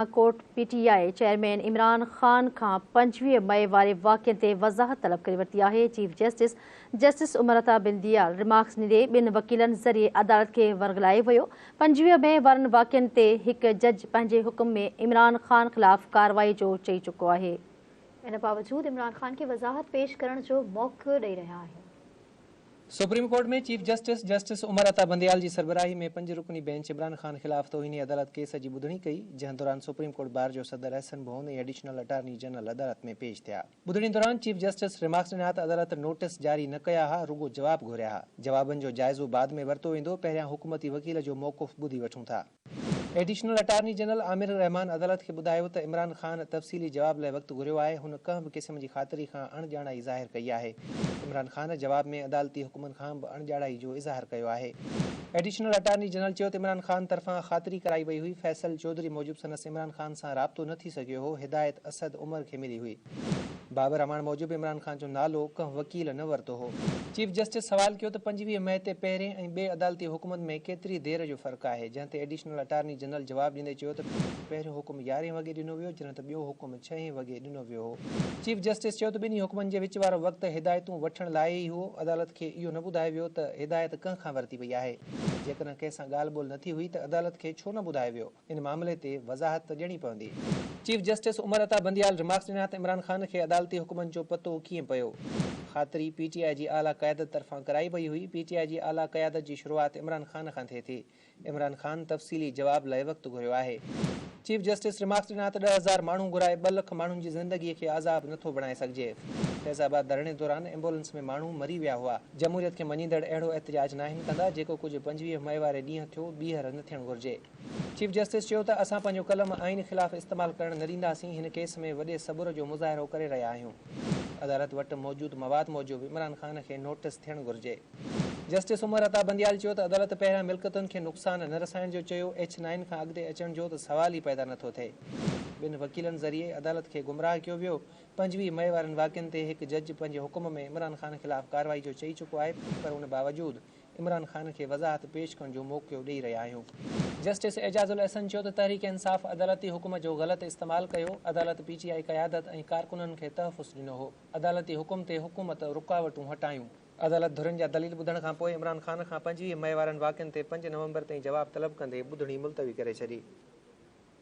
Court P T I chairman Imran Khan کان 25 مئي واري واقعن تي وضاحت طلب ڪري ورتي آهي. Chief justice justice Umar Ata Bandial remarks ڏيندي ٻن وڪيلن ذريعي عدالت کي ورغلايو ويو. 25 مئي وارن واقعن تي هڪ جج پنهنجي حڪم ۾ عمران خان خلاف ڪارروائي جو چئي چڪو آهي. ان باوجود عمران خان کي وضاحت پيش ڪرڻ جو موقعو ڏئي رهيا آهيون. Supreme court ۾ chief justice, justice Umar Ata Bandial جي سربراهي ۾ پنج رڪني بينچ عمران خان خلاف توهين عدالت ڪيس جي ٻڌڻي ڪئي، جنهن دوران سپريم ڪورٽ بار جو صدر احسن ڀون ۽ ايڊيشنل اٽارني جنرل عدالت ۾ پيش ٿيا. ٻڌڻي دوران چيف جسٽس ريمارڪس ڏنا ته عدالت نوٽيس جاري نه ڪيا ها، رڳو جواب گهريا ها، جوابن جو جائزو بعد ۾ ورتو ويندو، پهريان حڪومتي وڪيل جو موقف ٻڌي وٺون ٿا. Additional attorney general Amir ur Rehman عدالت کي ٻڌايو ته عمران خان تفصيلي جواب لاء وقت گهريو آهي، هن ڪنهن به قسم جي خاطري کان اڻڄاڻائي ظاهر ڪئي آهي. عمران خان جواب ۾ عدالتي حڪمن کان به اڻڄاڻائي جو اظهار ڪيو آهي. ايڊيشنل اٽارني جنرل چيو ته عمران خان طرفان خاطري ڪرائي وئي هئي، فيصل چوڌري موجب سندس عمران خان سان رابطو نه ٿي سگهيو هو، هدايت اسد عمر کي ملي هئي. بابر اعواڻ موجب عمران خان جو نالو ڪنهن وڪيل نه ورتو هو. چيف جسٽس سوال ڪيو ته 25 مئي تي پهرين ۽ ٻئي عدالتي حڪمن ۾ ڪيتري دير جو فرق آهي، جنهن تي ايڊيشنل اٽارني جنرل جواب ڏيندي چيو ته پهريون حڪم يارهين وڳي ڏنو ويو جڏهن ته ٻيو حڪم ڇهين وڳي ڏنو ويو هو. چيف جسٽس چيو ته ٻنهي حڪمن جي وچ وارو وقت هدايتون وٺڻ لاء ئي هو، عدالت کي اهو نه ٻڌايو ويو ته هدايت ڪنهن کان ورتي وئي آهي، جيڪڏهن ڪنهن سان ڳالهه ٻولهه نه ٿي هئي ته عدالت کي ڇو نه ٻڌايو ويو. ان معاملي تي وضاحت ته ڏيڻي پوندي. Chief justice Umar Ata Bandial remarks ڏنا ته عمران خان کي عدالتي حڪمن جو پتو ڪيئن پيو؟ خاطري پي ٽي آء جي اعليٰ قيادت طرفان ڪرائي وئي هئي، پي ٽي آء جي اعليٰ قيادت جي شروعات عمران خان کان ٿئي ٿي، عمران خان تفصيلي جواب لاء وقت گهريو آهي. چيف جسٽس ريمارڪس ڏنا ته 10,000 ماڻهو گهرائي ٻه لک ماڻهن جي زندگي کي عذاب نٿو بڻائي سگهجي، فيض آباد ڌرڻي دوران ايمبولنس ۾ ماڻهو مري ويا هئا، جمهوريت کي مڃيندڙ اهڙو احتجاج ناهن ڪندا، جيڪو ڪجهه 25 مئي واري ڏينهن ٿيو ٻيهر نه ٿيڻ گهرجي. چيف جسٽس چيو ته اسان پنهنجو قلم آئين خلاف استعمال ڪرڻ نه ڏينداسين، هن ڪيس ۾ وڏي صبر جو مظاهرو ڪري رهيا آهيون، عدالت وٽ موجود مواد موجب عمران خان کي نوٽيس ٿيڻ گهرجي. جسٽس عمر عطا بنديال چيو ته عدالت پهريان ملڪيتن کي نقصان نه رسائڻ جو چيو، ايڇ نائن کان اڳتي اچڻ جو ته سوال ئي پيدا نٿو ٿئي. ٻن وڪيلن ذريعي عدالت کي گمراهه ڪيو ويو، 25 مئي وارن واقعن تي هڪ جج پنهنجي حڪم ۾ عمران خان خلاف ڪارروائي جو چئي چڪو آهي پر ان باوجود عمران خان کي وضاحت پيش ڪرڻ جو موقعو ڏئي رهيا آهيون. جسٽس اعجاز الاحسن چيو ته تحريڪ انصاف عدالتي حڪم جو غلط استعمال ڪيو، عدالت پي ٽي آء قيادت ۽ ڪارڪنن کي تحفظ ڏنو هو، عدالتي حڪم تي حڪومت رڪاوٽون هٽايون. عدالت ڌرين جا دليل ٻڌڻ کانپوء عمران خان کان 25 مئي وارن واقعن تي پنج نومبر تائين جواب طلب ڪندي ٻڌڻي ملتوي ڪري ڇڏي.